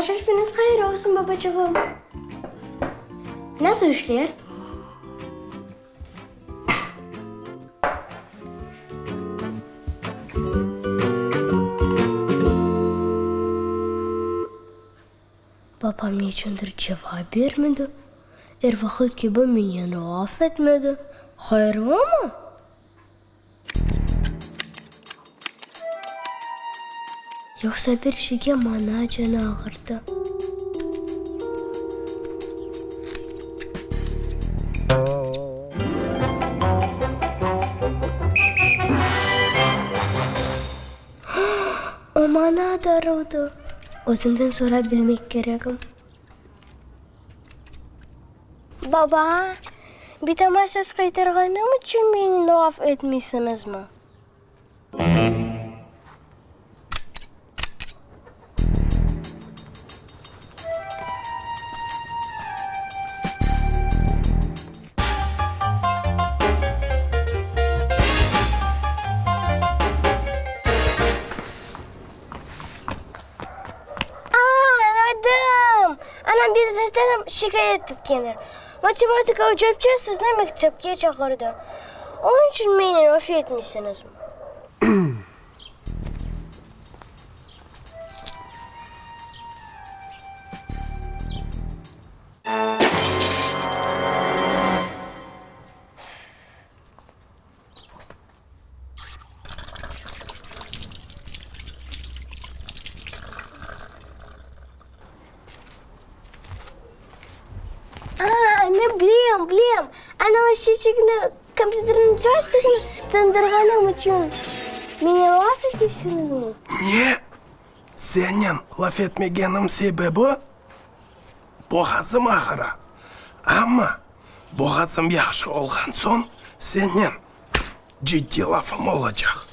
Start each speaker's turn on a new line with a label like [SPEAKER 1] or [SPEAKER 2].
[SPEAKER 1] Sabah şerifiñiz hayır olsun, babaçığım. Nasıl işler? Babam neçündir cevap bermedi, er vaqıt kibi menen laf etmedi. Hayırlımı? Yoqsa bir şeyge maña canı ağırdı? O maña darıldı. Özümden sorap bilmek kerekim. Baba, bitama söz qaytarğanım içün meni laf etmeysiñizmi? Añladım! Anam bir dersten şikâyet etkendir. Matematika ocapça sizni mektepke çağırdı. Onıñ içün meni laf etmeysiñizmi? A, men bilem, bilem! Ana o çiçekni kompyuterniñ joystikini sındırğanım içün meni laf etmişsiñizmi?
[SPEAKER 2] Ne? Senen laf etmegenim sebebi, boğazım ağıra. Amma boğazım yahşı olğan soñ, senen ciddiy lafım olacaq.